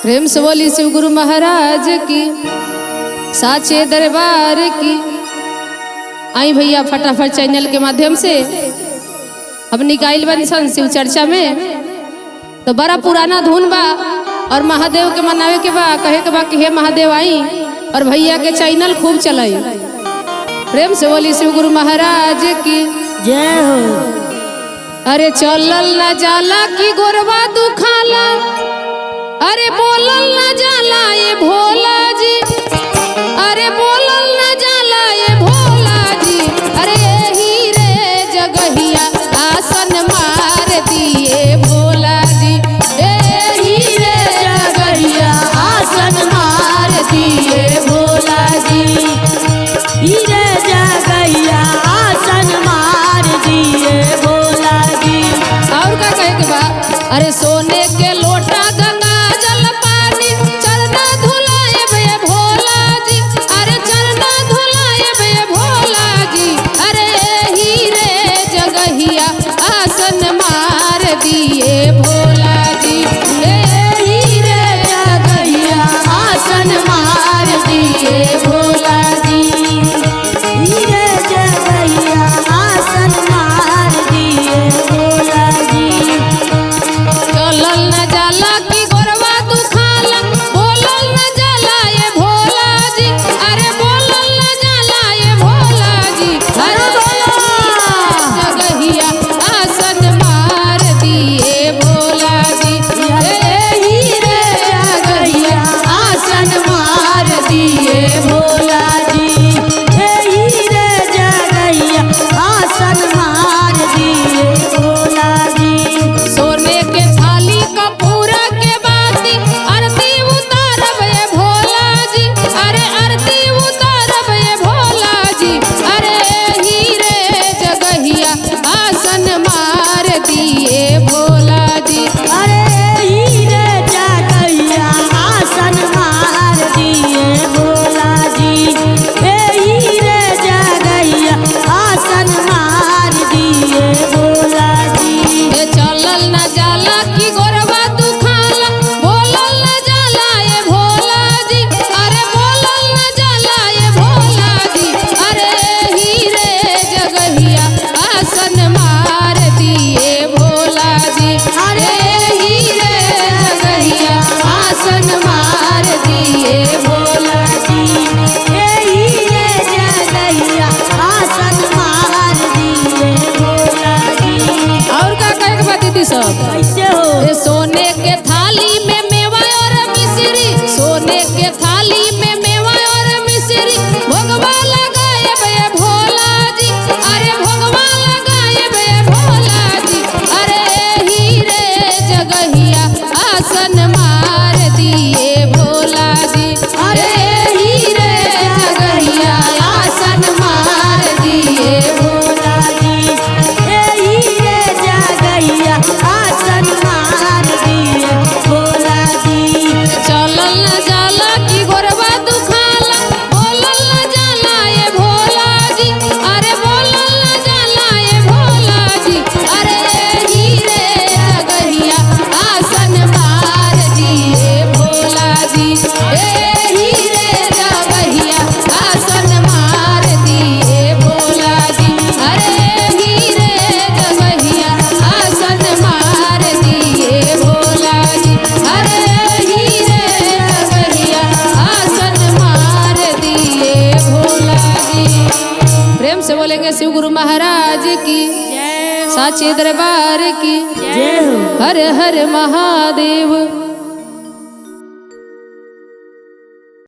प्रेम से बोली शिव गुरु महाराज की, साचे दरबार की। आई भैया फटाफट चैनल के माध्यम से अब निकाल बनी सन शिव चर्चा में। तो बड़ा पुराना धुन बा और महादेव के मनावे के बा, कहे के बा कि हे महादेव आई और भैया के चैनल खूब चलाई। प्रेम से बोली शिव गुरु महाराज की जय हो। अरे चलल न जाला की गोरवा दुखाला, अरे बोलल न जाला ये भोला जी, अरे बोलल न जाला ये भोला जी, अरे यही रे जगहिया आसन मार दिए भोला जी, यही रे जगहिया आसन मार दिए भोला जी, हीरे जगहिया आसन मार दिए भोला जी। और का कहे के बा, अरे सोने के लोटा गंगा जल पानी चरना धुलाए बे भोला जी, अरे चरना धुलाए बे भोला जी, अरे हीरे जगहिया आसन मार दिए भोला जी, हीरे जगहिया आसन मार दिए भोला जी, हीरे जगहिया आसन मार दिए भोला जी। चलल न जाला की गोरवा दुखाला, बोलल न जाला ये भोला जी, अरे बोलल न जाला ये भोला जी, अरे जगहिया आसन मार दिए भोला जी, हीरे जगहिया आसन मार दिए भोला जी, हे हीरे जगहिया आसन मार दिए भोला जी। सोने के थाली कपूर के बाती आरती उतारब ये भोला जी, अरे आरती उतारब ये भोला जी, अरे हीरे जगहिया आसन मार दिए भोला जी, अरे हीरे जगहिया आसन मार दिए भोला जी, हे हीरे जगहिया आसन मार दिए भोला जी। ए चलल न जाला की गोरवा दुखाला, बोलल न जाला ये भोला जी, अरे बोलल न जाला ये भोला जी, अरे हीरे जगहिया आसन मार दिए भोला जी, अरे हीरे जगहिया आसन मार दिए भोला जी। हे हीरे जगहिया आसन मार दिए भोला जी। और का कहे के बा दीदी सब, कैसे हो? ए सोने के थाली में मेवा और मिश्री, सोने के थाली में मेवा और मिश्री, भोगवा लगाए बे भोला जी, अरे भोगवा लगाए बे भोला जी, अरे हीरे जगहिया आसन मार दिए भोला जी, अरे हीरे जगहिया आसन मार दिए भोला जी, हे हीरे जगहिया आसन मार दिए भोला जी। चलल न जाला की गोरवा दुखाला, बोलल न जाला ये भोला जी, अरे बोलल न जाला ये भोला जी, अरे हीरे जगहिया आसन मार दिए भोला जी, ए हीरे जगहिया आसन मार दिए भोला जी, अरे हीरे जगहिया आसन मार दिए भोला जी, अरे हीरे जगहिया आसन मार दिए भोला जी। प्रेम से बोलेंगे शिव गुरु महाराज की, साचे दरबार की, जय हो। हर हर महादेव।